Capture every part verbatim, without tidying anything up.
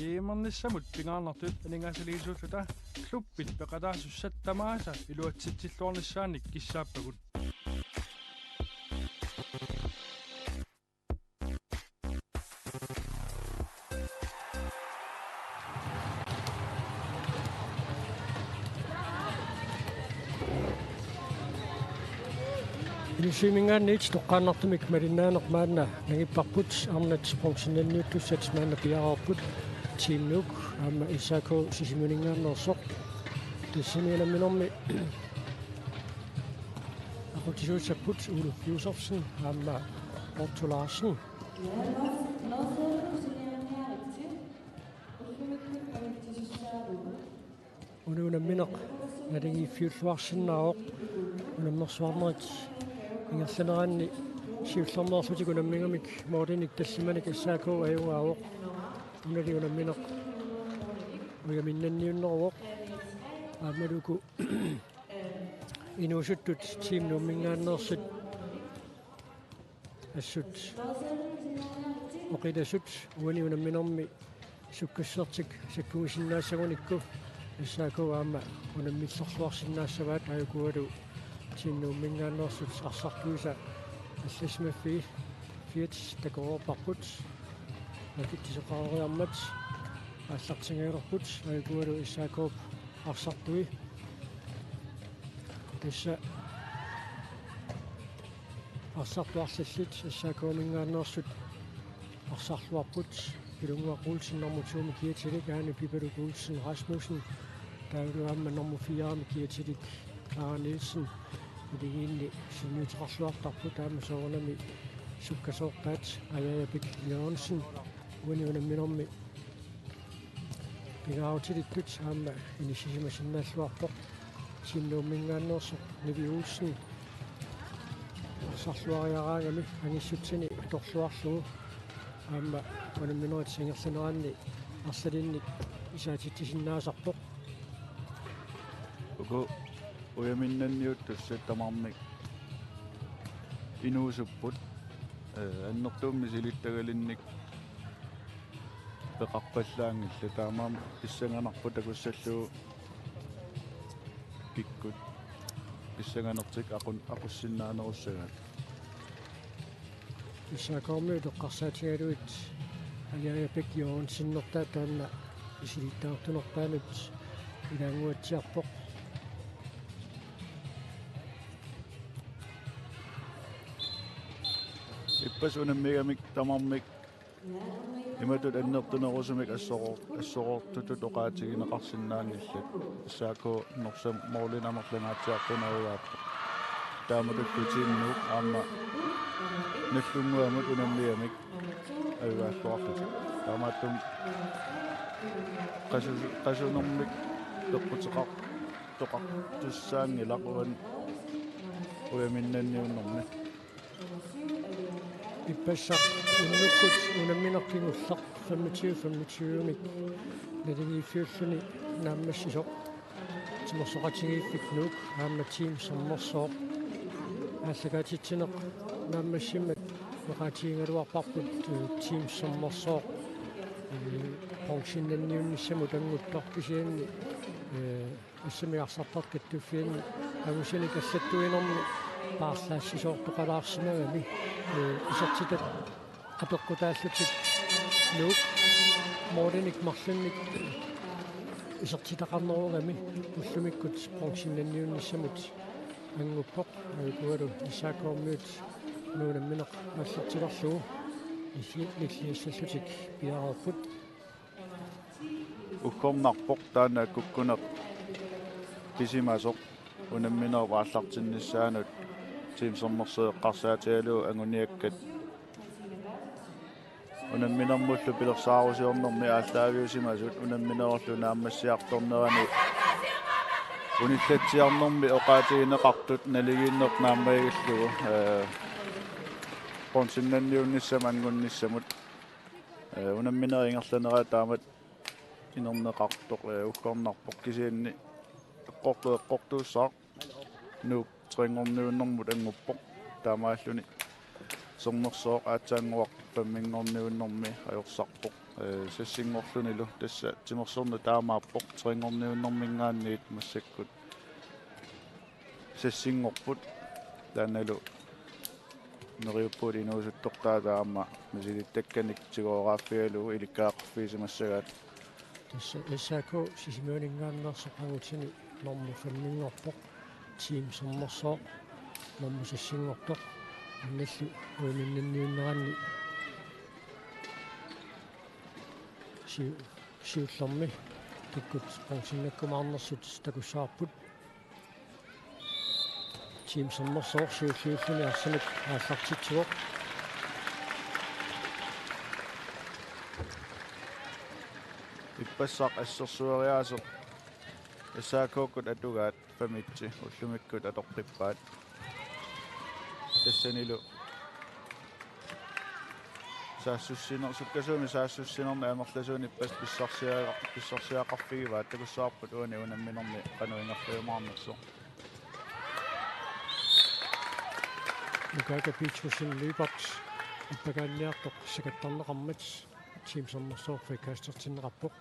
Tiimernissamut pingaarnertut aningaasaliisuulluta klubbit peqataasussat tamaasa iluatsitsilluarnissaannik kissaappagut. Inussivimminngaanniit toqqaannartumik malinnaaneq maanna nangipparput, arnat bronzeniunniuttussat maanna piareerput. Team Nuuk aamma S A K Sisimiuninngaanneersoq. Tassani unamminermi aqutsisuussapput Uluf Josefsen aamma Otto Larsen. Una unammineq naligiiffiulluarsinnaavoq, unammersuarnerit ingerlaneranni siullermeerlutik unammigamik målinik tallimanik S A K ajugaavoq. Unali unammineq ujaminnanniunneruvoq. Aammalu uku inuusuttut Team Nuumminngaanneersut assut oqilasut uani unamminermi sukkassusertik sakkugisinnaassagunikku S A K aamma unammillerluarsinnaassavaat. Aajukualu Team Nuumminngaanneersut arsartuisa allassimaffii fiat takoreerparput. Nakitsisoqareriarmat aallartingajalerput, aajukualu S A K-p arsartui. Tassa arsartut arlallit S A K-minngaanneersut arsarluarput. Pilunnguaq Olsen nummer to-mi kiatilik, Aani Pipaluk Olsen Rasmussen, taavalu aamma nummer fire-mi kiatilik Clara Nielsen. Iligiinni sunniuteqarluartarput aamma soorunami sukkasoortaat Ajaja Bech Jørgensen uani unamminermi pingaarutilittut aamma inissisimasinnaalluarpoq. Team Nuumminngaanneersoq Nivi Olsen arsarluariaraangami angissutsini atorluarlugu aamma unamminerit ingerlaneranni arlalinnik isaatitsisinnaasarpoq. Uku ujaminnanniuttussat tamarmik inuusupput, ee, annertuumik misilittagalinnik peqarpallaanngillat, taamaammat pissanganarpoq takussallugu kikkut pissanganertik aqun-, aqussinnaanerussagaat. S A K-miut eqqarsaatigalugit Ajaja Bech Jørgensenertaa taanna misilittagartunerpaanut ilaannguatsiarpoq. Ippassaq unammigamik tamarmik imatut annertunerusumik assoqor-, assoqortutut oqaatigineqarsinnaanngillat. S A K Norsaq målinik amerlangaatsiartunik ajugaapput. Taamatullu Team Nuuk aamma nallunnguamut unammigamik ajugaalluarlutik. Taamaattumik qasu-, qasunermik peqquteqar-, toqartussaanngilaq uani ujaminnanniunnermi. Ippassaq unnukkut unammineq kingulleq femogtyve femogtyve-mik naligiiffiulluni naammassisoq. Timersoqatigiiffik Nuuk aamma Team Sermersooq. Aallakaatitsineq naammassimmat oqaatigigaluarparput, ee, Team Sermersooq, ee, bronzeniunnissamut annguttoq, kisianni, ee, assammik arsartartut kattuffianni angusanik allattuinermi paarlaassisoortoqalaarsimagami, ee, isertitat apeqqutaallutik Nuuk målinik marlunnik isertitaqarnerugami ullumikkut bronzeniunnissamut annguppoq. Aajukualu S A K-miut unammineq aallartilerlugu nilli-, nilliassallutik piareerput. Uggornarpoq taanna kukkuneq pisimasoq unamminerup aallartinnissaanut. Team Sermersooq eqqarsaatigalugu anguniakkat unamminermullu pilersaarusiornermi aallaaviusimasut unamminerullu naammassiartornerani unillatsiarnermi oqaatigineqartut naligiinneq naammagillugu, ee, bronzeniunnissamut anngunnissamut. Ee, unamminerit ingerlanerat taamatut inerneqartoq, ee, uggornarpoq, kisianni eqqortoq eqqortuussaaq Nuuk trinngorniunnermut annguppoq. Taamaalluni Sermersooq aatsaannguaq femminngorniunnermi ajorsarpoq. Ee, sassinngorlunilu tassa timersorneq taamaappoq, treernermiunnerminngaanniit massakkut sassinngorput. Taannalu neriuppugut inuusuttortaata aamma misilittakkanik tigooraaffigalugu ilikkagaqarfigisimassagaat. Tassa S A K Sisimiuninngaanneersoq angutini normu femminngorpoq, Team Sermersooq normu sassinngortoq, innallu uiminninniunneranni siu-, siullermi kikkut bronzennakkumaarnersut takussavarput. Team Sermersooq siulliulluni arsamik aallartitsivoq. Ippassaq assersueriaaseq S A K-kkut atugaat femit ullumikkut atoqqippaat. Tassanilu saassussiner-, sukkasuumik saassussinermi amerlasuunik pas-, pissarsia-, pissarsiaqarfigivaat, takussavarput uani unamminermi qanoq ingerlajumaarnersoq. Nukaaka Petrussen Lyberth appakaanniartoq sakattarneqarmat Team Sermersooq frikastertinneqarpoq.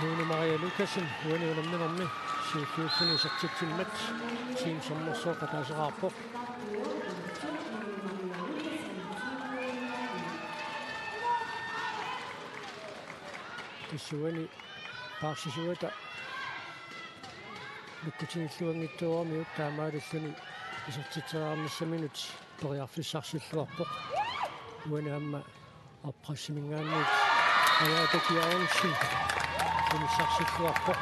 Lone Maria Lukassen uani unamminermi siulliulluni isertitsimmat Team Sermersooq ataaseraarpoq. Tassuani paarsisuata lukkutigilluanngitsooramiuk taamaalilluni isertitseriarnissaminut periarfissarsilluarpoq. Uani aamma oppressiminngaanniit Ajaata Kiaonsi unissarsilluarpoq.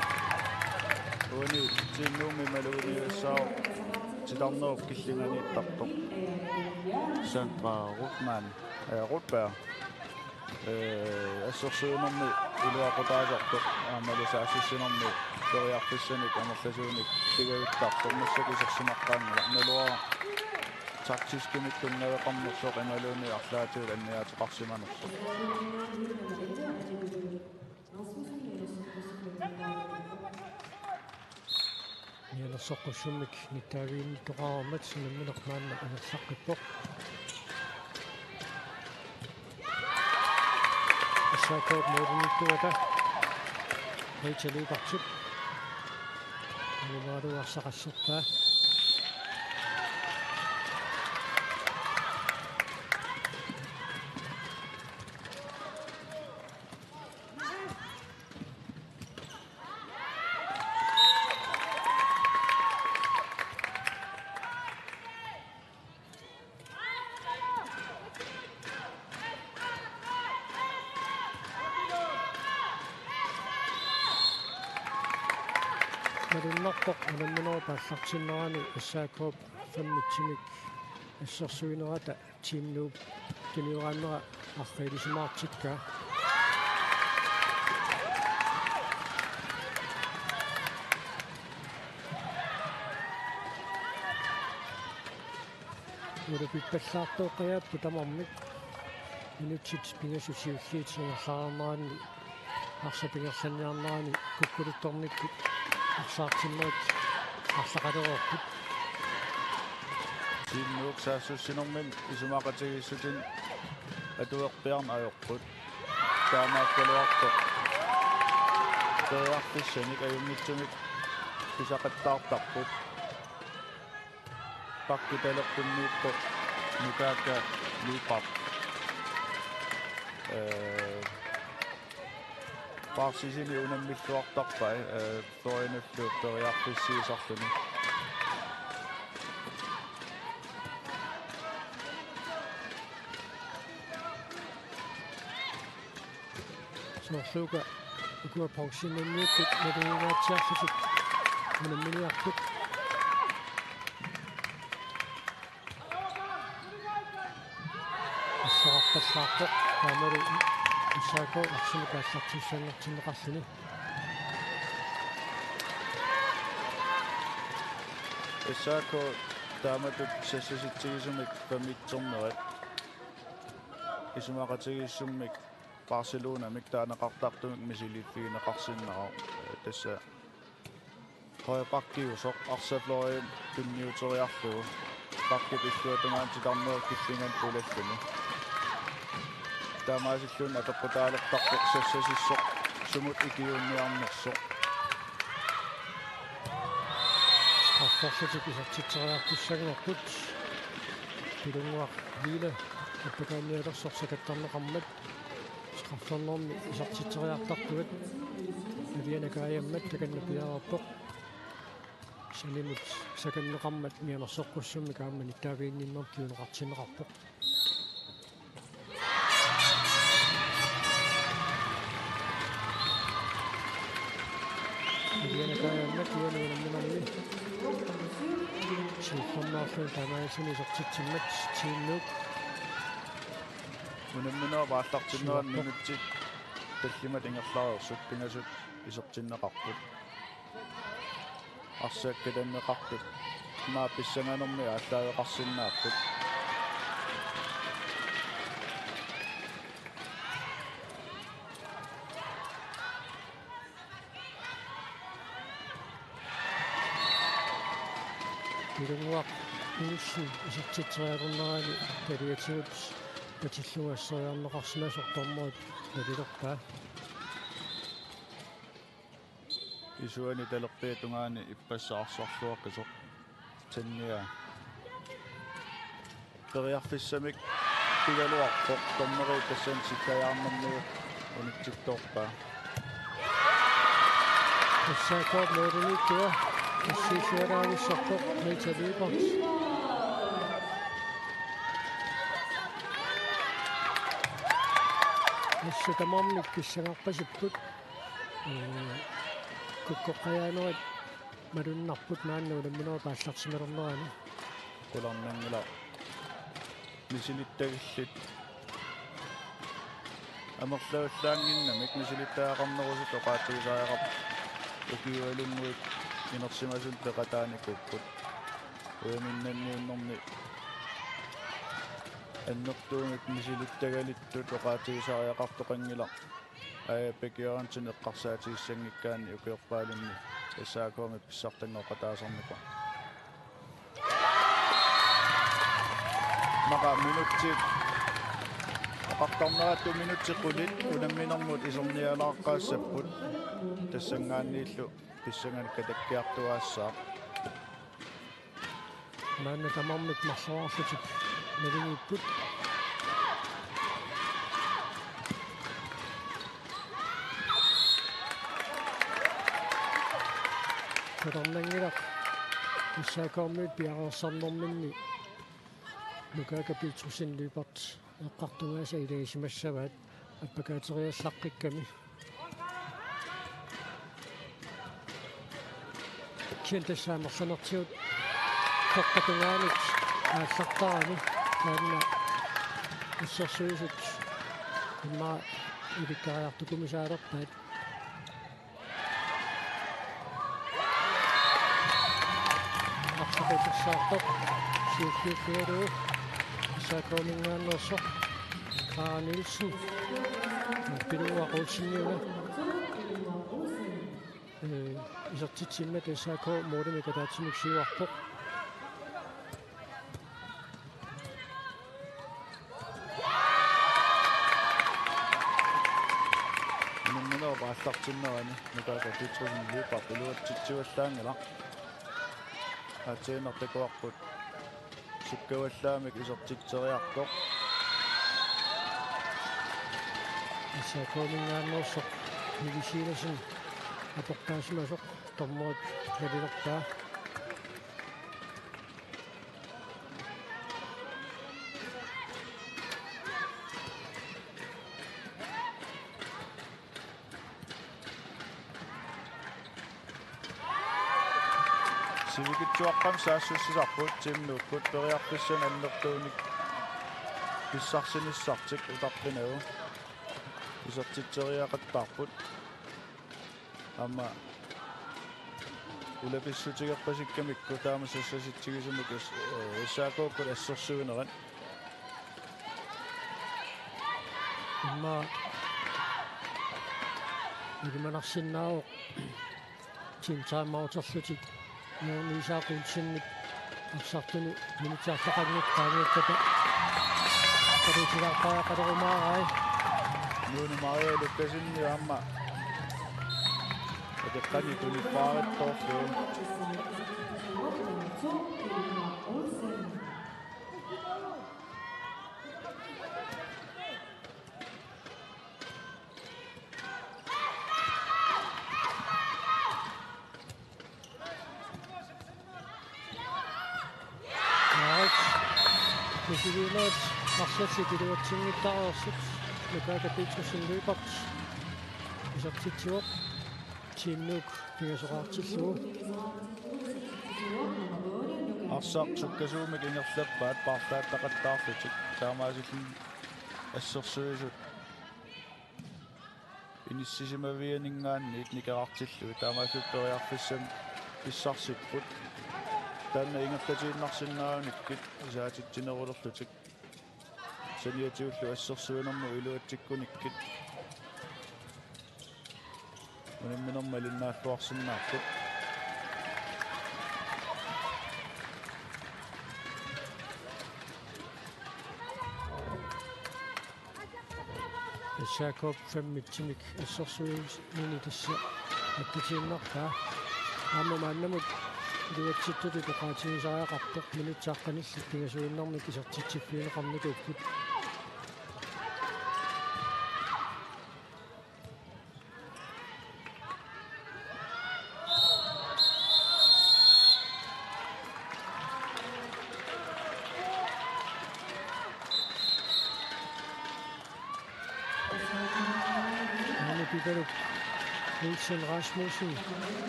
Uani Team Nuummi maluginiagassaavoq titarnerup killinganiittartoq Sandra Rutman, eh, Rutberg. Eh, assersuinermi iluaqutaasartoq aammalu saassussinermi periarfissanik amerlasuunik pigajuttartoq massakkut isersimaqqaanngilaq, naluara taktiskimik tunniuteqarnersoq imaluunniit arlaatigut anniaateqarsimanersoq. Mianersoqqussummik nittaaviginnittoqarmat unammineq maanna angerlaqqippoq. S A K-p målimiittuata Rachel Lyberthip alumaarluarsaqasserpaa. Malunnarpoq unamminerup aallartinnerani S A K-p femmitsimik assersuinerata Team Nuup tunioraannera arriilisimaartikkaa. Ulapippallaartooqqajaapput tamarmik. Minutsit pingasut siulliit ingerlareerneranni arsap ingerlanniarnerani kukkuluttornikkut arsaartinnerit arlaqalereerput. Team Nuuk saassussinermini isumaqatigiissutinik atuerpiarneq ajorput. Taamaakkaluartoq periarfissanik ajunngitsumik pisaqattaartarput. Pakki talerpummiippoq Nukaaka Lyberth. Ee, paarsisini unammilluartarpai, ee, fyrrenullu periarfissiisarluni. Soorluuka ukua bronzemedaljikkut nalunngaatsiarlutik unamminiarput. Assorarpallaarpoq taamalu S A K arsamik aallartissanngortinneqarluni. S A K taamatut sassasitsigisumik femmitsernerat isumaqatigiissummik Barcelonamik taaneqartartumik misiliiffigineqarsinnaavoq. Tassa højre backiusoq arsaq fløjip tunniuteriarlugu. Backip illuatungaani titarnerup killinganut pulalluni. Taamaasilluunniit apeqqutaalertarpoq sassasissoq sumut ikiuunniarnersoq. Strafferlutik isertitseriartussanngorput. Pilunnguaq Ville appakaannialersoq sakattarneqarmat. Straffernermi isertitseriartartuat. Aviana Kajammat takanna piareerpoq. Sanimut sakanneqarmat mianersoqqussummik aamma nittaaviginninnermut kinguneqartinneqarpoq. Aviana Kajammat uani unamminermi siullermeerluni taamaalilluni isertitsimmat Team Nuuk. Unamminerup aallartinnerani minutsit tallimat ingerlareersut pingasut isertinneqarput. Arsaq katanneqartut. Maani pissanganermi aallaaveqarsinnaapput. Pilunnguaq Olsen isertitseriarnerani paliatigut patillugu asseriarneqarsimasoq dommerit nalilerpaa. Isuani talerpiata tungaani ippassaq arsorluaqisoq. Tania. Periarfissamik pigaluarpoq dommeri tassani sillajaarnermiu unitsittoorpaa. S A K-p målimiittua issiusialaarissarpoq Rita Lyberth. Assut tamarmik pissangarpasipput. Ee, kukkoqqajaanerit malunnarput maanna unamminerup aallartimalernerani. Qularnanngilaq misilittagillit. Amerlavallaannginnamik misilittagaqarnerusut oqaatigisariaqarpoq ukiualunnguit inersimasunut peqataanikuupput. Ujaminnanniunnerni annertuumik misilittagalittut oqaatigisariaqartoqanngilaq. Aaja Bech Jørgensen eqqarsaatigissanngikkaanik ukiorpaalunni S A K-mi pissartanngooqataasarnikoq. Maqa minutsit oqartarnerattut minutsit qulit unamminermut isernialaaqqaassapput. Tassanngaanniillu pissanganik katakkiartuaassaaq. Maanna tamarmik marloriarlutik naligiipput. Qularnanngilaq S A K-miut piareersarnerminni Nukaaka Petrussen Lyberth eqqartugaasa ilagisimassavaat appakaateriallaqqikkami. Kisianni tassa amerlanertigut toqqatungaanut aallartarami taanna assersuisut immaqa ilikkariartukumisaalerpaat. Arsaq utersaartoq siulliuffigalugu S A K-minngaanneersoq Clara Nielsen. Pilunnguaq Olseniuna. Ee, isertitsimmat S A K målimik ataatsimik siuarpoq. Unamminerup aallartinnerani Nukaaka Petrussen Lyberth iluatsitsivallaanngilaq. Aatsaannguaq takuarput sukkavallaamik isertitseriartoq. S A K-minngaanneersoq Nivi Sivertsen aportaasimasoq dommerit nalilerpaa. Sivikitsuaqqamik saassussisarput Team Nuukkut periarfissanik annertuunik pissarsinissartik utaqqinagu isertitseriaqattaarput. Aamma ulapissutigerpasikkamikku taama sassasitsigisumik S-, S A K-kkut assersuinerat. Immaqa ilimanarsinnaavoq team timeouterlutik Jørgen Isak Olsenip arsartuni minutsit arlaqanngitsut qaangiuttata. Qaliutilaarpariaqalerumaarai. Juuni Maria Lukassenip aamma akeqqani tuniffaarittorlu. Aarit. Misiliimaat arsallit iluatsinngitsoreersut Nukaata Petrussenip isertitsivoq. Team Nuuk pingasoqartillugu. Arsaq sukkasuumik ingerlappaat paarlaattaqattaarlutik. Taamaalilluni assersuisut inissisimavianinngaanniit nikerartillugit, taamaalillutik periarfissamik pissarsipput. Taanna ingerlatiinnarsinnaagunikkit isaatitsinerulerlutik. Saniatigullu assersuinermut iluatsikkunikkit unamminermi malinnaalluarsinnaapput. S A K-p fem-itsimik assersuinini tassa attatiinnarpaa. Aamma maannamut iluatsittutit oqaatigisariaqarpoq, minutsit aqqanillit pingasuinnarmik isertitsiffigineqarnikuupput. Aamma Pipalup Olsen Rasmussen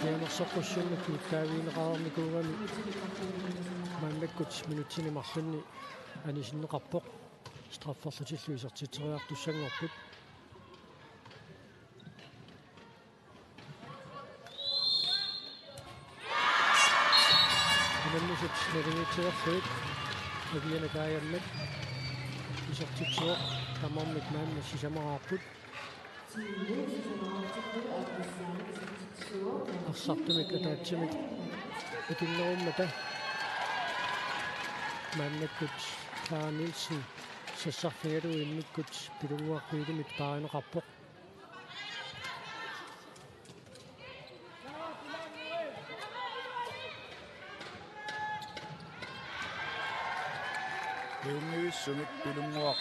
pianersoqqussummik ullaavigineqarnikuugami maannakkut minutsini marlunni anisinneqarpoq. Strafferlutillu isertitseriartussanngorput. Unammisut nalimiitsilerlugit Aviana Kajammat isertitsivoq, tamarmik maanna sisamaraarput. Arsartumik ataatsimik ikinnerummata maannakkut Clara Nielsen sassarfigalugu immikkut Pilunnguaq Piilimit paarineqarpoq. Ajunngivissumik Pilunnguaq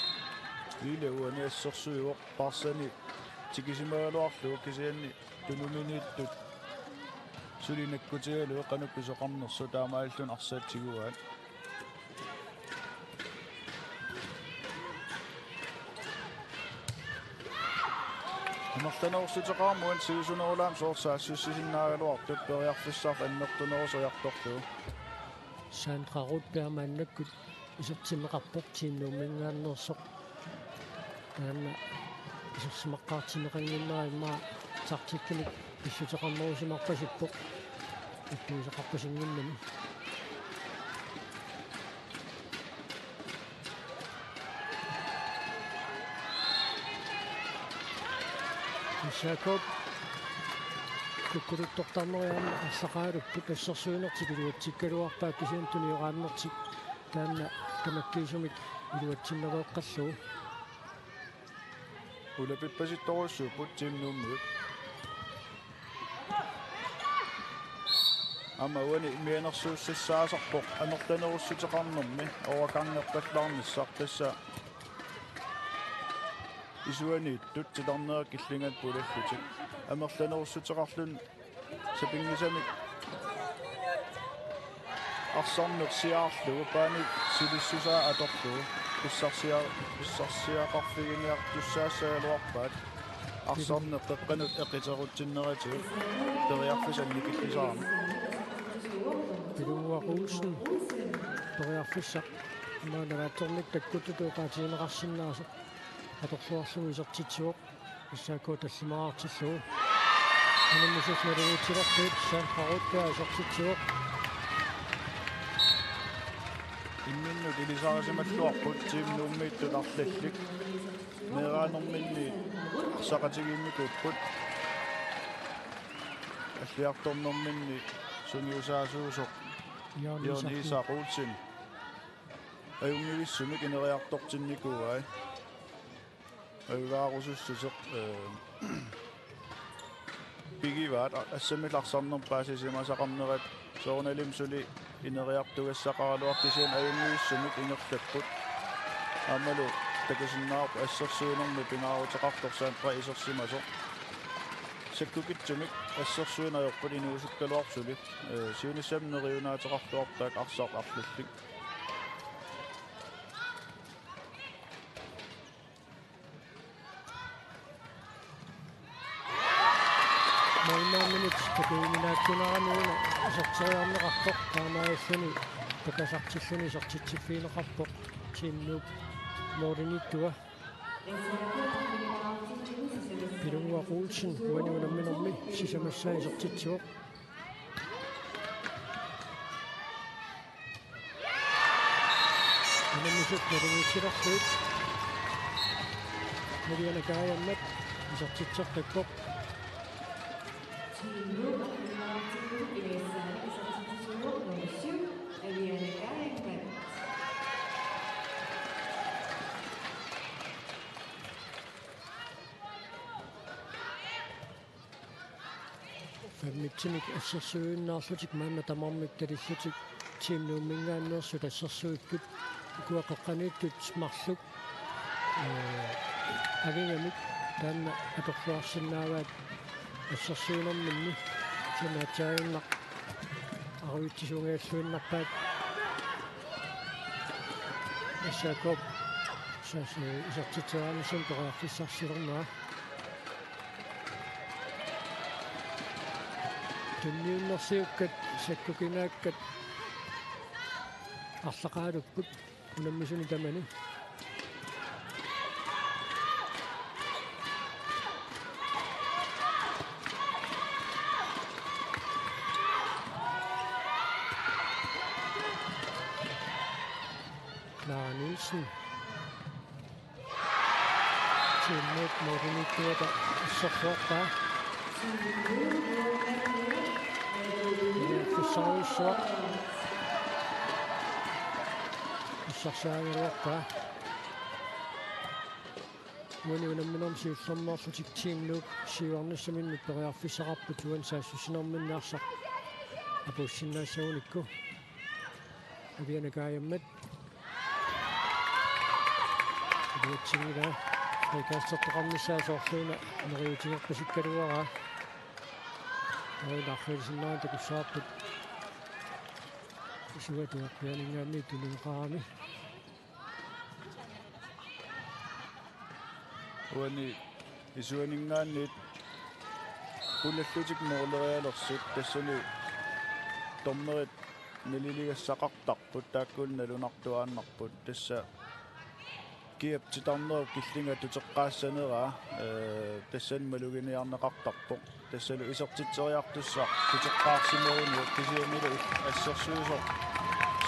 Piile uani assersuivoq, paarsani tikisimagaluarlugu kisianni tunuminiittut suli nakkutigalugu qanoq pisoqarnersoq, taamaalilluni arsaq tiguaat. Amerlanerussuteqarmat sivisunerulaamik soorlu saassussisinnaagaluartut periarfissarlu annertunerusoriartorlugu. Sandra Rudberg maannakkut isertinneqarpoq Team Nuumminngaanneersoq. Taanna isersimaqqaartinneqannginnera immaqa taktikkinik pilluteqarnerusimarpasippoq. Ittuisaqarpasinngimmat. S A K-p kukkuluttortarneriarmat arsaqaarupput, assersuinertik iluatsikkaluarpaat kisianni tunioraannertik taanna tamakkiisumik iluatsinnaveeqqallugu. Ulapippasittorujussuupput Team Nuummiut. Aamma uani mianersuussassaasarpoq amerlanerussuteqarnermi overgangerpallaarnissaq, tassa isuaniittut titarnerat killingata pulallutik. Amerlanerussuteqarluni sapinngisamik arsarneq siaarlugu paani silissusaa atorlugu pissarsia-, pissarsiaqarfiginiartussaassagaluarpaat arsarneq qeqqanut eqiterutsinneratigut periarfissaq annikillisarami. Pilunnguaq Olsen periarfissaq immaqa nalaatsornikkut takkuttoq oqaatigineqarsinnaasoq atorluarlugu isertitsivoq. S A K tallimaraartillugu. Unammisut nalimiitsilerlugit Sandra Rudberg isertitsivoq. Imminnut ilisarisimalluarput Team Nuummiittut arlallit. Meeraanerminni arsaqatigiinnikuupput. Alliartornerminni sungiusaasuusoq Jørgen Jørgen Isak Isak Olsen ajunngivissumik ineriartortinnikuuai. Ajugaarusussuseq, eh, pigivaat a-, assammik arsarnerput paasisimasaqarnerat soorunalimi suli ineriartugassaqaraluartoq kisianni ajunngitsumik ingerlapput. Aammalu takusinnaavarput assersuinermi pingaaruteqartoq Sandra isersimasoq. Sakkukitsumik assersuineq ajorput inuusukkaluarpoq suli. Eh, siunissami neriunaateqarluarpoq taakku arsaq arlallit. Målmandimit takujuminaatsuunerani una iserteriarneqarpoq, taamaalilluni takasartilluni isertitsiffigineqarpoq Team Nuup målimiittua. Pilunnguaq Olsen uani unamminermi sisamassaa isertitsivoq. Unammisut nalimiitsilerlutik. Aviana Kajammat isertitseqqippoq. Femmitsimik assersuinnarlutik maanna tamarmik talillutik Team Nuumminngaanneersut assersuittut ukua qeqqaniittut marluk, ee, agigamik taanna atorluarsinnaavaat assersuinerminni. Sanaatsaaginnaq aruitsisuungajalluinnarpaat. S A K-p saassu isertitseriarnissamut periarfissarsiornera. Tunniunnersiukkat sakkukinaakkat arlaqaalupput unammisuni tamani. Clara Nielsen. Team Nuup målimiittuata assersuarpaa. Periarfissarujussuaq. Assersuutigaluarpaa. Uani unamminermi siullermeerlutik Team Nuup siuarnissaminnut periarfissaqarput uani saassussinerminni arsaq apuussinnaassagunikku. Aviana Kajammat. Iluatsinngilaa. Frikastertoqarnissaa soorluuna neriuutigerpasikkaluaraa. Aviana arlalisinnaanera takussavarput. Isuata atuaqqianinngaanniit tunueqarami. Uani isuaninngaanniit pulallutik moolerialersut tassani dommerit naliligassaqartarput taakkununnga nalunartuaannarput tassa kiap titarnerup killinga tuteqqaassaneraa, ee, tassani maluginiarneqartarpoq. Tassalu isertitseriartussaq tuteqqaarsimaguniuk kisiannili assersuisoq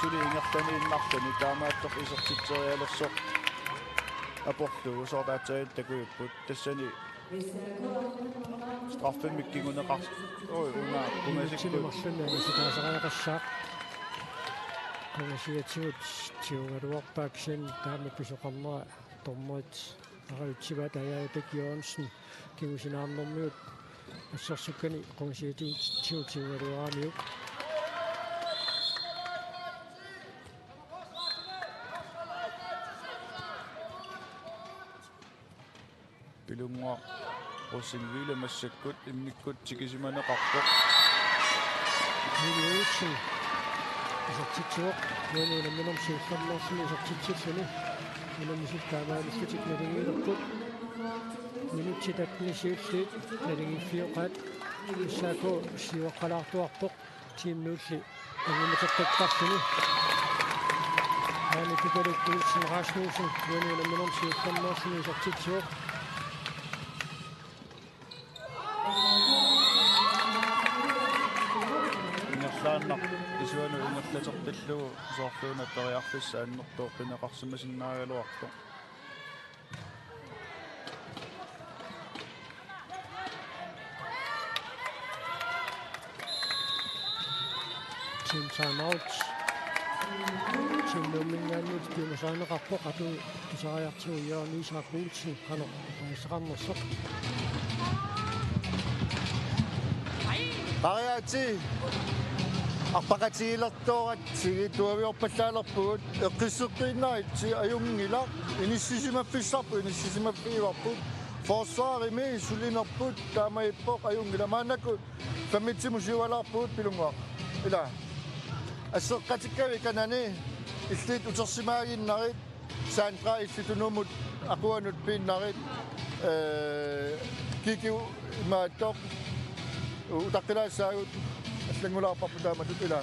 suli ingerlaniinnarluni taamaattoq isertitserialersoq aporlugu soorlu aatsaat takujupput tassani straffemik kinguneqar-, oi, una, qungasikkut. Minutsinut marlunni anissitaasariaqassaaq. Qungasiatigut tigugaluarpaat kisianni taama pisoqarnera dommerit neriuutsivaat. Ajaata Jørgensen kingusinaarnermigut assersukkani qungasiatigut tigugaluaramiuk. Pilunnguaq Rosing Wille massakkut immikkut tikisimaneqarpoq. Mille Olsen isertitsivoq, uani unamminermi siullermeersumik isertitsilluni. Unammisut taamaalillutik naligiilerput. Minutsit attenit siulliit naligiiffioqaat. S A K siuaqqalaartuarpoq. Team Nuulli angumateqqittarluni. Aani Tupalu Olsen Rasmussen uani unamminermi siullermeersumik isertitsivoq. Ingerlaannaq isuanut ingerlaterpillugu soorluuna periarfissaq annertooq pineqarsimasinnaagaluartoq. Team timeout. Siummiunninngaanniit piumasarineqarpoq, atu tusariartigu Jørgen Isak Olsen qanoq oqaaseqarnersoq. Qariaatsit arpaqatigilertooratsigit tuaviorpallaalerpugut, eqqisseqqiinnaritsi ajunngilaq, inissisimaffissarput, inissisimaffigivarput, forsvarimi sulinerput taamaappoq ajunngilaq, maannakkut femmitsimut siualaarpugut Pilunnguaq. Ila. Asseqqatikkagut kanani illit utersimaaginnarit, Sandra illit unummut aquanut piinnarit, eh, Kikiu imaattoq utaqqilaassaagut, allanngulaarparput taamatut ila.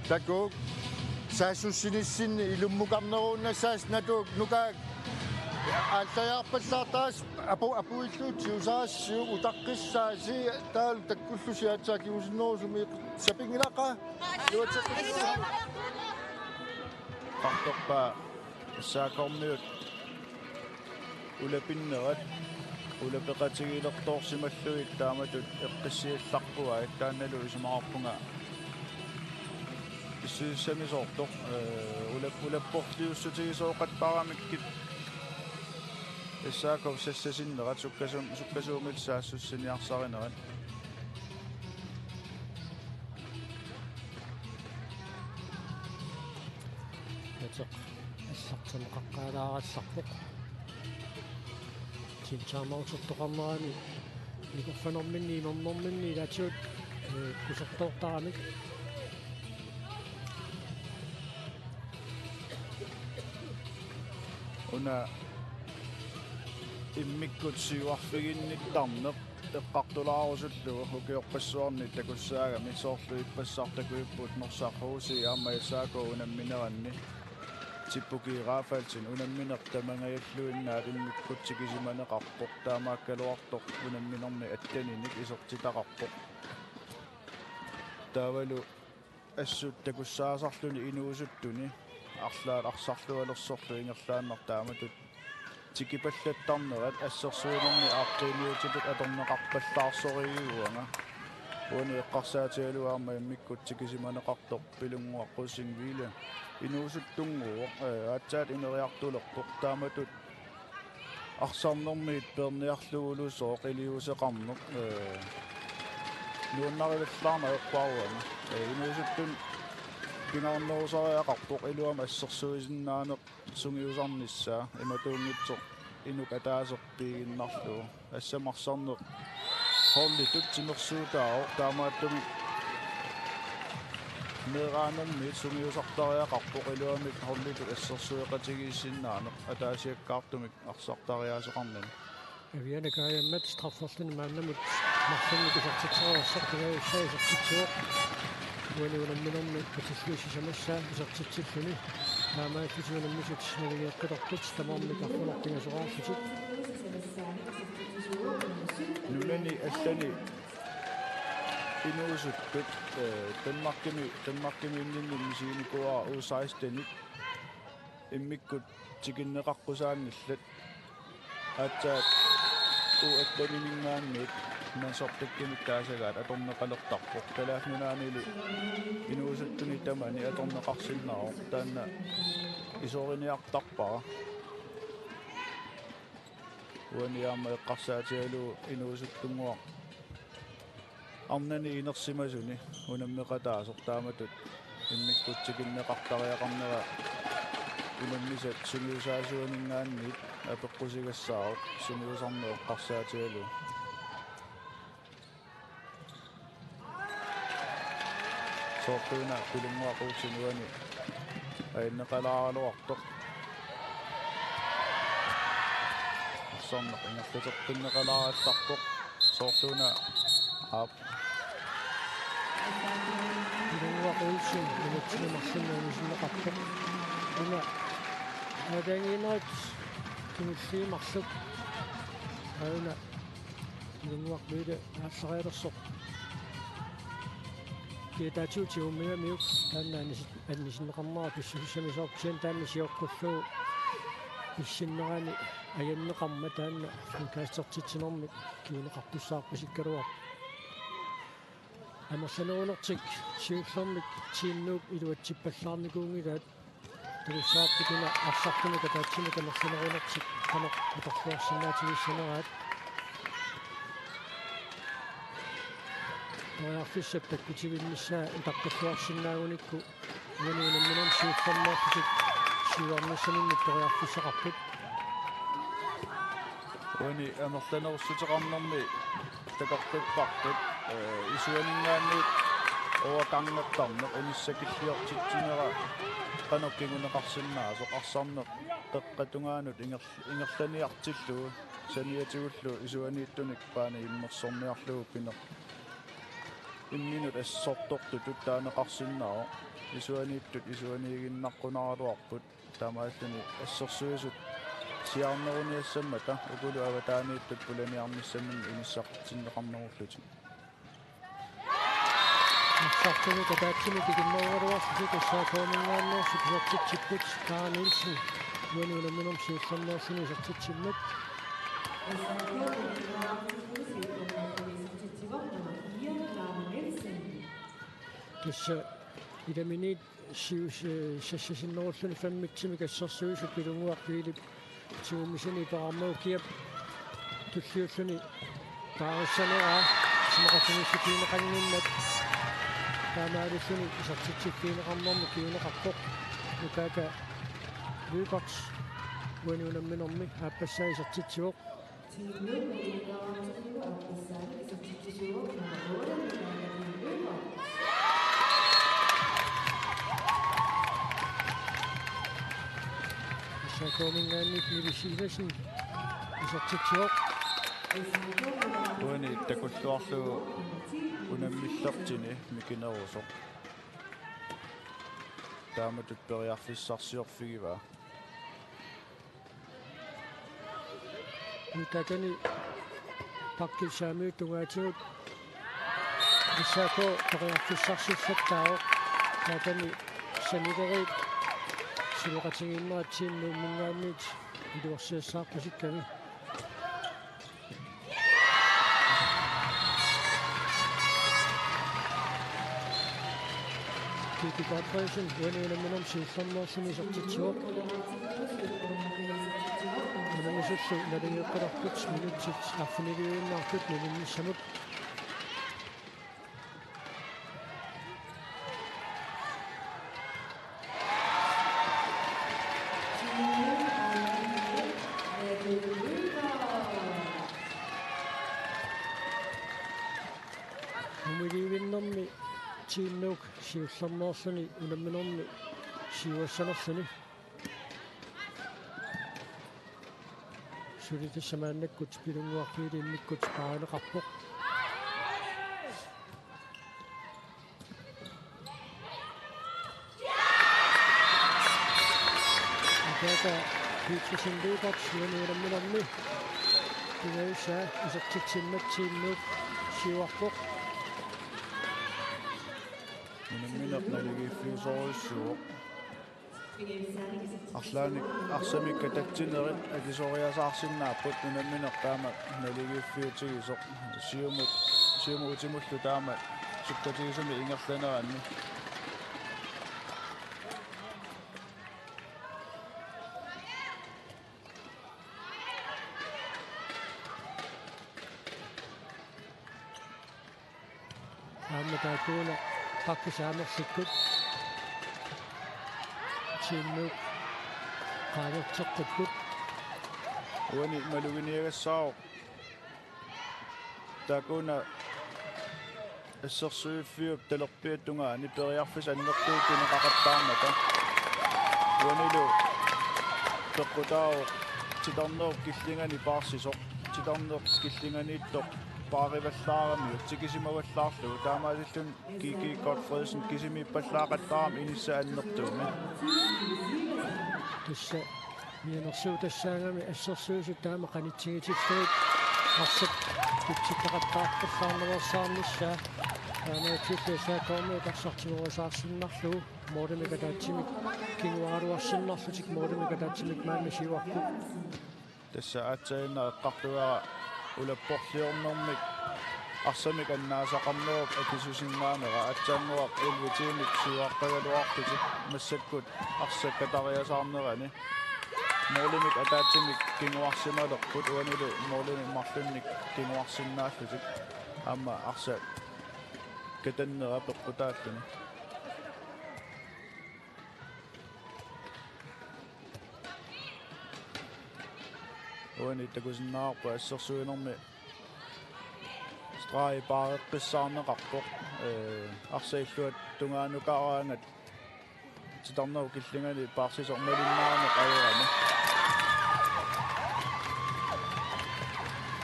Takuuk saassussinissinni ilummukarneruunnassaasi Natuuk Nukaak aallajaarpallaartaras apu-, apuilluutsiusarassi utaqqissaasi taavalu takkullusi aatsaat kingusinnerusumik sapinngilara. Iluatseqqissaaq. Qartorpaa S A K-miut ulapinnerat ulapeqatigilertoorsimallugit taamatut eqqissiallarpugut, taannalu isumaqarpunga pissusissamisoortoq, eh, ulap-, ulapporliussutigisooqattaramikkit S A K-p sassasinnerat sukkasuum-, sukkasuumillu saassussiniarsarinerat. Ateq assartuneqaqqaalaarallarpoq. Timeoutertoqarnerani nikorfanerminni imernerminni ilaatigut, eh, kusertoortaramik. Una immikkut siuarfiginnittarneq eqqartulaarusullugu ukiorpassuarni takussaagami, soorlu ippassaq takuipput Norsaq H C aamma S A K unammineranni. Tipuki Rafaelsen unammineq tamangajalluinnaat immikkut tikisimaneqarpoq, taamaakkaluartoq unamminermi atteninik isertitaqarpoq. Taavalu assut takussaasarluni inuusuttuni arlaat arsarlualersorlu ingerlaannaq taamatut tikipallattarnerat assersuinermi aaqqiiniutitut atorneqarpallaarsorigiguanga. Uani eqqarsaatigalugu aamma immikkut tikisimaneqartoq Pilunnguaq Rosing Wille inuusuttunnguuvoq, eh, aatsaat ineriartulerpoq, taamatut arsarnermiit peerniarlugulusooq iliuuseqarneq, eh, nuannarivallaarneq ajorparuanga. Eh, inuusuttut pingaarnerusariaqarpoq iluamik assersuisinnaaneq sungiusarnissaa, imatuunngitsoq inuk ataaseq piiginnarlugu. Assammik arsarneq holditut timersuutaavoq, taamaattumik meeraanermiit sungiusartariaqarpoq iluamik holditut assersueqatigiissinnaaneq ataasiakkaartumik arsartariaaseqarnani. Aviana Kajammat strafferluni maannamut marlunnik isertitsereersoq, pingajussaa isertitsivoq. Uani unamminermi patillugu sisamassaa isertitsilluni. Taamaallutik unammisut navigeeqqilerput tamarmik arfineq pingasoraarlutik. Nunani allani inuusuttut, eh, Danmarkimi, Danmarkimiinninni misiginikuuara U seksten-it immikkut tikinneqaqqusaanngillat. Aatsaat U atten-iminngaanniit mandsopdækkimik taasagaat atorneqalertarpoq. Kalaallit Nunaannilu inuusuttuni tamani atorneqarsinnaavoq. Taanna isoriniartarpara. Uani aamma eqqarsaatigalugu inuusuttunnguaq arnani inersimasuni unammeqataasoq taamatut immikkut tikinneqartariaqarnera unammisat sungiusaasuaninngaanniit apeqqusigassaavoq sungiusarneq eqqarsaatigalugu. Soortuuna Pilunnguaq Olsen uani ajunneqalaaraluartoq. Arsarneq ingerlateqqinneqalaarallarpoq. Soortuuna aap. Pilunnguaq Olsen minutsini marlunni anisinneqarpoq. Una aalajangiinerit kingulliit marluk. Auna Pilunnguaq Wille aallarialersoq. Kiataatigut tigummigamiuk taanna anis-, anisinneqarnera pissusissamisoorpoq, kisianni taanna sioqqullugu pissinnerani ajanneqarmat taanna frikastertitsinermik kinguneqartussaarpasikkaluarpoq. Amerlanerulertik siullermik Team Nuuk iluatsippallaarnikuunngilaat. Takussavarput una arsartunut ataatsimut amerlanerulertik qanoq atorluarsinnaatigissaneraat. Periarfissap takkutivinnissaa utaqqilluarsinnaagunikku uani unamminermi siullermeerlutik siuarnissaminnut periarfissaqarput. Uani amerlanerussuteqarnermi takoqqipparput, ee, isuaninngaanniit uakangertarneq inissakilliortitsinera qanoq kinguneqarsinnaasoq arsarneq qeqqata tungaanut inger-, ingerlaniartillugu saniatigullu isuaniittunik paani immersorniarlugu pineq-, imminut assortortutut taaneqarsinnaavoq. Isuaniittut isuaniiginnaqqunaaraluarput. Taamaalluni assersuisut siaarneruniassammata ukulu avataaniittut pulaniarnissaminnik inissaqartinneqarnerullutik. Arsartunut ataatsimut ikinnerugaluarlutik S A K-minngaanneersut isertitsipput. Kaare Nielsen uani unamminermi siullermeerluni isertitsimmat. Tassa ilaminiit sius-, eh, sassasinnerulluni femmitsimik assersuisut Pilunnguaq Philip tigummisani peqarmagu kiap tulliulluni paarissaneraa isumaqatigiissutigineqannginnami. Taamaalilluni isertitsiffigineqarnermut kinguneqarpoq. Nukaaka Lyberth uani unamminermi aappassaanik isertitsivoq. S A K-minngaanniit Nivi Sivertsen isertitsivoq. Uani takulluarlugu unammillertuni mikinerusoq. Taamatut periarfissarsiorfigivaa. Taakani pakki saamiut tungaatigut S A K periarfissarsillattaavoq. Taakani sanileriit suleqatigiinnerat Team Nuumminngaanniit iluarsiassaarpasikkami. Kiki Godfredsen uani unamminermi siullermeerluni isertitsivoq. Unammisullu naligeeqqalerput minutsit arfiniliuinnartut nalinnissamut. Mumiliivinnermi Team Nuuk siullermeerluni unamminermi siuassanerluni. Suli tassa maannakkut Pilunnguaq Philip immikkut paarineqarpoq. Nukaaka Petersen Lyberth uani unamminermi pingajussaa isertitsimmat Team Nuuk siuarpoq. Unammineq naligiiffiusorujussuuvoq. Arlaannik arsamik katatsinerit akisoriasaarsinnaapput unammineq taama naligiiffiutigisoq. Siumut, siumut utimullu taama sukkatigisumik ingerlaneranni. Aamma taakkuuna pakki saamerlikkut Team Nuuk qaangerteqqipput. Uani maluginiagassaavoq. Taakkuuna assersuiffiup talerpiata tungaani periarfissat annertuut pineqaqattaarmata. Uanilu peqqutaavoq titarnerup killingani paarsisoq. Titarneq killinganiittoq paarivallaaramiuk tikisimavallaarlugu. Taamaasilluni Kiki Godfredsen kisimiippallaaqattaarami inissap annertuumik. Tassa mianersuutassaagami assersuisut taama qanitsigitillugit arsap pitsittaqattaarpallaarnersaarnissaa. Taamaattuullu S A K-miut arsaq tigorisaarsinnarlugu målimik ataatsimik kinguaaraluarsinnarlutik målimik ataatsimik maanna siuarput. Tassa aatsaannaq eqqartugaara ulapporliornermik Arsamik annaasaqarnerup akisusinnaanera aatsaannguaq elleve-tiinik siuaqqagaluarlutik massakkut arsakkat tariasaarnerani. Målimik ataatsimik kinguarsimalerput uanilu målinik marlunnik kinguarsinnaallutik. Aamma arsaq katannera peqqutaalluni. Uani takusinnaavarput assersuinermi stregi paareqqissaarneqarpoq. Ee, arsaq illuatungaanukaraangat titarnerup killingani paarsisoq malinnaanngilaq ajoraanni.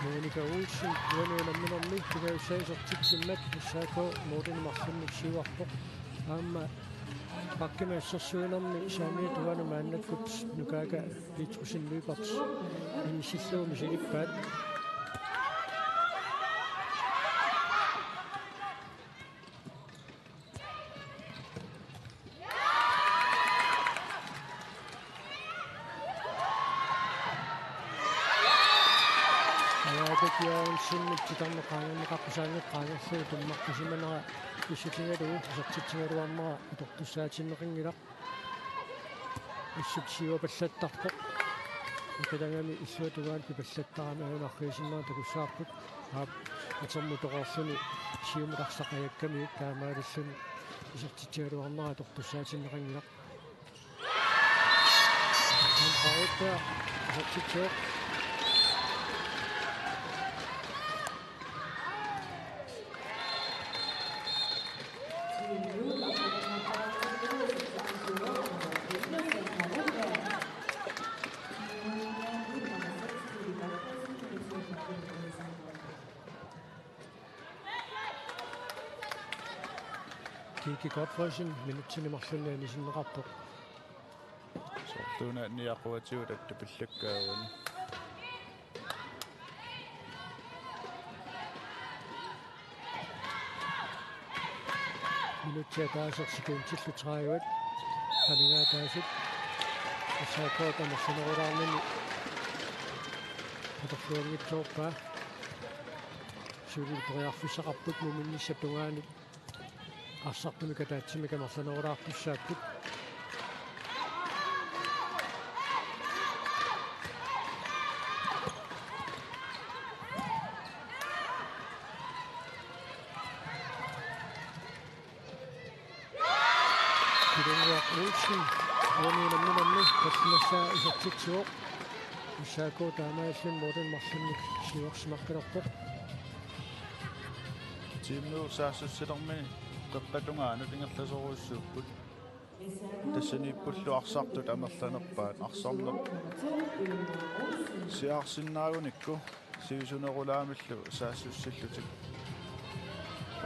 Monika Olsen, uani unamminermi pingajussaanik isertitsimmat S A K målinik marlunnik siuarpoq. Aamma bakkimik assersuinermi saamiata uani maannakkut Nukaaka Petrussenip ipersi inissillugu misilippaat. Ajaabek Jørgensenip titarneq qaangerneqarpoq, saanngitsoq qaangerlugu tummaqqisimanera pissutigalugu isertitsigaluarnera atortussaatinneqanngilaq. Assut siuapallattarpoq. Ikalagami illuatungaanut pipallattarami aajuna arriisinnera takussavarput. Aap, atermut toqorluni siumut arsaq ajakkamiuk taamaalilluni isertitsigaluarnera atortussaatinneqanngilaq. Aamma Rauta isertitsivoq. Kiki Godfredsen minutsini marlunni anisinneqarpoq. Soorlu una niaquatigut attupillakkaavani. Minutsit ataaseq sekundillu tredive. Amigaataasut S A K-p amerlanerulaarnini atorluanngitsoorpaa. Suli periarfissaqarput muminnissap tungaanut arsartumik ataatsimik amerlanerulaartussaapput. Kilunguaq Olsen, uani unamminermi tallimassaa isertitsivoq. S A K taamaalilluni målinik marlunnik siuarsimaqqilerpoq. Tiimmiut saassussilermini qeqqata tungaanut ingerlasorujussuupput. Tassaniippullu arsartut amerlanerpaat, arsarneq siaarsinnaagunikku sivisunerulaamillu saassussillutik.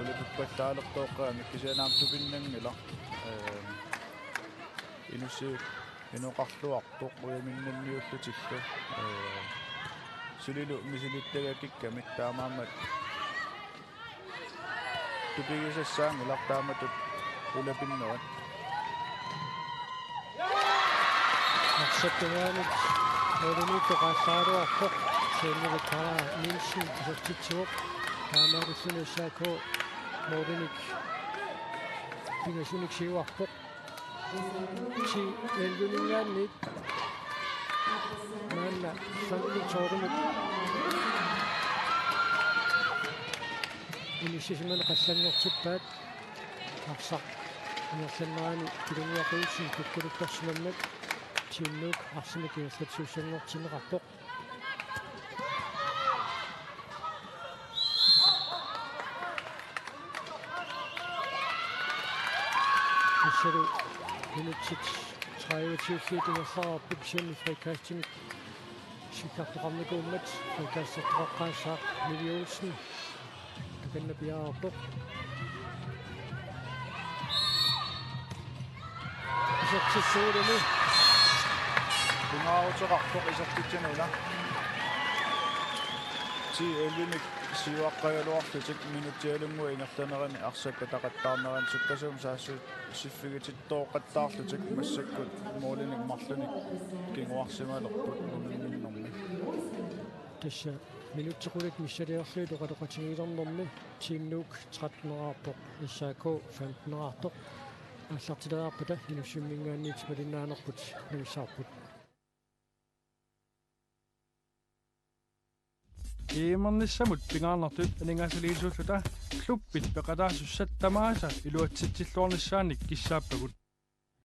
Ulapippallaalertooqqaami kisianni aamma tupinnanngilaq. Ee, inussiviup inoqarluarpoq ujaminnanniullutillu. Ee, sulilu misilittagakikkamik taamaammat tupigisassaanngilaq taamatut ulapinnerat. Arsap tungaanut målimiittoq qaallaraluarpoq. Siannilu Kara Nielsen isertitsivoq. Taamaalilluni S A K målinik pingasunik siuarpoq. Ti elleve-ninngaanniit maanna femten tolv-imut inissisimaneq allanngortippaat. Arsaq ingerlanerani Kilunguaq Olsen kukkuluttorsimammat Tiimmiut arsamik ingerlatsisussanngortinneqarpoq. Tassalu minutsit tredive-tiulliit ingerlareerput, kisianni frikastinik sikkartoqarnikuummat frikastertoqaqqaassaaq Nivi Olsen. Takanna piareerpoq. Isertitsuulumi. Pingaaruteqarpoq isertitsinut una. Ti elleve-mik siuaqqagaluarlutik minutsialunnguit ingerlanerani arsakkat ataqattaarnerani sukkasuumik saassussiffigitittooqqattaarlutik massakkut målinik marlunik kinguarsimalerput muminninnermi. Tassa Minutsit qulit missiliorlugit oqaloqatigiilernermi Team Nuuk tretten-eraarpoq, S A K femten-eraartoq. Aallartileriarpata Inussivimminngaanniit malinnaanerput nuissaarput. E M-ernissamut pingaarnertut aningaasaliisuulluta klubbit peqataasussat tamaasa iluatsitsilluarnissaannik kissaappagut.